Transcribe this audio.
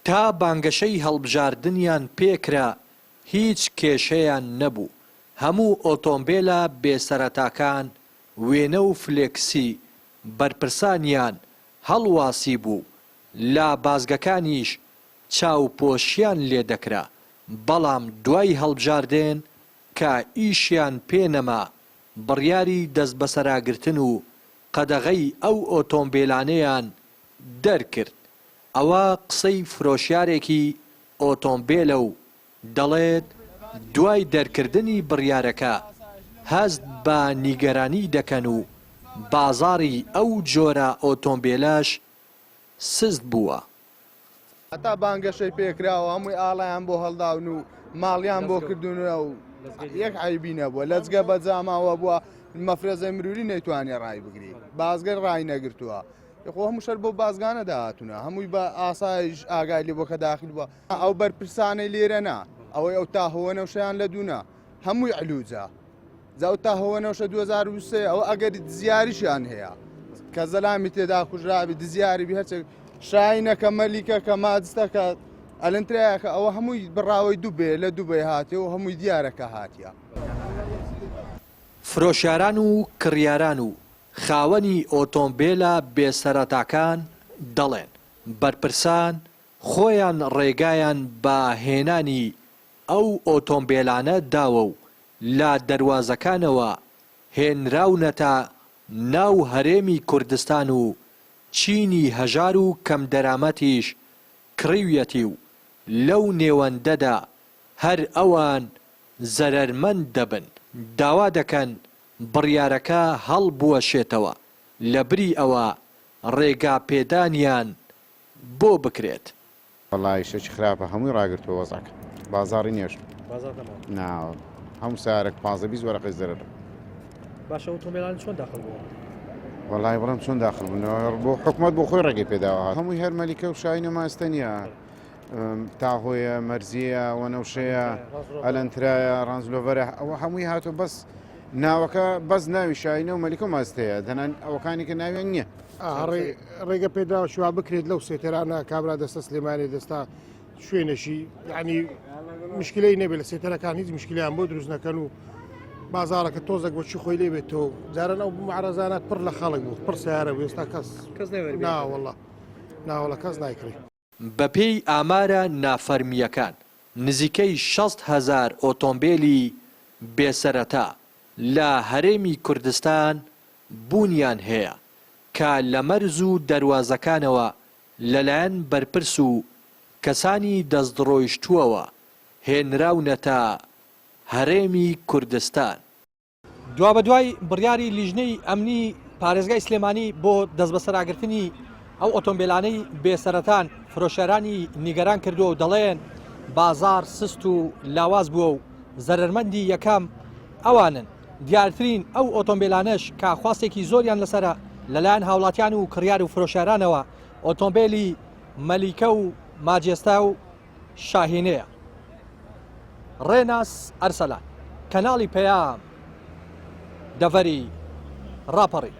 تا بانگەشەی هەڵبژاردنیان پێکرا هیچ کێشەیان نەبوو، هەموو ئۆتۆمبێلە بێ سەرەتاکان وێنە و فلێکسی بەرپرسانیان هەڵواسیبوو، لە بازگەکانیش چاوپۆشیان لێ دەکرا، بەڵام دوای هەڵبژاردن کە ئیشیان پێ نەما بڕیاری دەستبەسەراگرتن و قەدەغەی ئەو ئۆتۆمبێلانەیان دەرکرد. ئەوە قسەی فرۆشیارێکی ئۆتۆمبێلە و دەڵێت، دوای دەرکردنی بڕیارەکە هەست بە نیگەرانی دەکەن و بازاڕی ئەو جۆرە ئۆتۆمبێلەش سست بووە. هەتا بانگەشەی پێکراوە هەمووی ئاڵایان بۆ هەڵداون و ماڵیان بۆ کردوون و یەک عەیبی نەبووە لەجگە بە جاماوە بووە مەفرەزەی مروری نەیتوانێ ڕای بگری بازگەر ڕای نەگرتووە خۆ هەموو شەر بۆ بازگانە داهاتونە هەمووی بە ئاسایش ئاگای لێ بۆ کە داخل بووە ئەو بەرپرسانەی لێرە نا ئەوەی ئەو تاهۆوەنەوشیان لە دوونا هەمووی علوجە جا ئەو تاهۆوەنەوشە 2023 ئەوە ئەگەر دزیاریشیان هەیە کە زەلامی تێدا کوژرابی دزیاری بی هەرچێک شاینەکە مەلیکە کە ماجستەکە ئەلنترایەکە ئەوە هەمووی بڕاوەی دوبێ لە دوبەی هاتێ و هەمووی دیارەکە هاتیە. فرۆشیاران و کڕیاران و خاوەنی ئۆتۆمبێلە بێ سەرەتاکان دەڵێن، بەرپرسان خۆیان ڕێگایان بە هێنانی ئەو ئۆتۆمبێلانە داوە و لە دەروازەکانەوە هێنراونەتە ناو هەرێمی کوردستان و چینی هەژار و کەمدەرامەتیش کڕیویەتی و لەو نێوەندەدا هەر ئەوان زەرەرمەند دەبن، داوا دەکەن بڕیارەکە هەڵبوەشێتەوە، لەبری ئەوە ڕێگاپێدانیان بۆ بکرێت. وەڵا ئیشەکی خراپە هەمووی ڕاگرتووە وەزعەکە بازاڕی نیەش بازاڕ نەماوە نا هەموو سارەک 15 20 وەرەقەی زەرەرە باشە ئۆتۆمبێلان چۆن داخل بوون وەڵای بڵێم چۆن داخل بوونەوە بۆ حکومەت بۆ خۆی ڕێگەی پێداوە هەمووی هەر مەلیکە و شاینە ماستە نییە تاهۆیە مەرزیە وەنەوشەیە ئەلەنترایە ڕانزلۆڤەرە ئەوە هەمووی هاتۆ بەس ناوەکە بەس ناوی شاینە و مەلیکە و ماستەیە دەنان ئەوەکانی کە ناویان نییە ڕێگە پێدراوە شوا بکرێت لەو سێتەرانە کابرا دەستە سلێمانی دەستا شوێنەشی ینی مشکلەی نەبێت لە سێتەرەکان هیچ مشکلیان بۆ دروست نەکەن و بازارەکە تۆزێک بۆچی خۆی لێ بێتەوە جاران ئەو معرەزانە پڕ لە خەڵک بوو پڕ سیارە بوو ئێستا کەس کەس نەوێت ناوەڵە ناوەڵە کەس نایکڕی. بەپێی ئامارە نافەرمییەکان، نزیکەی 60 هەزار ئۆتۆمبێلی بێسەرەتا لە هەرێمی کوردستان بوونیان هەیە کە لە مەرز و دەروازەکانەوە لەلایەن بەرپرس و کەسانی دەستڕۆیشتووەوە هێنراونەتە هەرێمی کوردستان. دوابەدوای بڕیاری لیژنەی ئەمنی پارێزگای سلێمانی بۆ دەستبەسەراگرتنی ئەو ئۆتۆمبیلانەی بێسەرەتان فرۆشیارانی نیگەران کردووە و دەڵێن بازار سست و لاواز بووە و زەرەرمەندی یەکەم ئەوانن دیارترین ئەو ئۆتۆمبیلانەش کە خواستێکی زۆریان لەسەرە لەلایەن هاوڵاتیان و کڕیار و فرۆشیارانەوە ئۆتۆمبیلی مەلیکە و ماجێستا و شاهینەیە. ڕێناس ئەرسەلان، کەناڵی پەیام، دەڤەری ڕاپەڕین.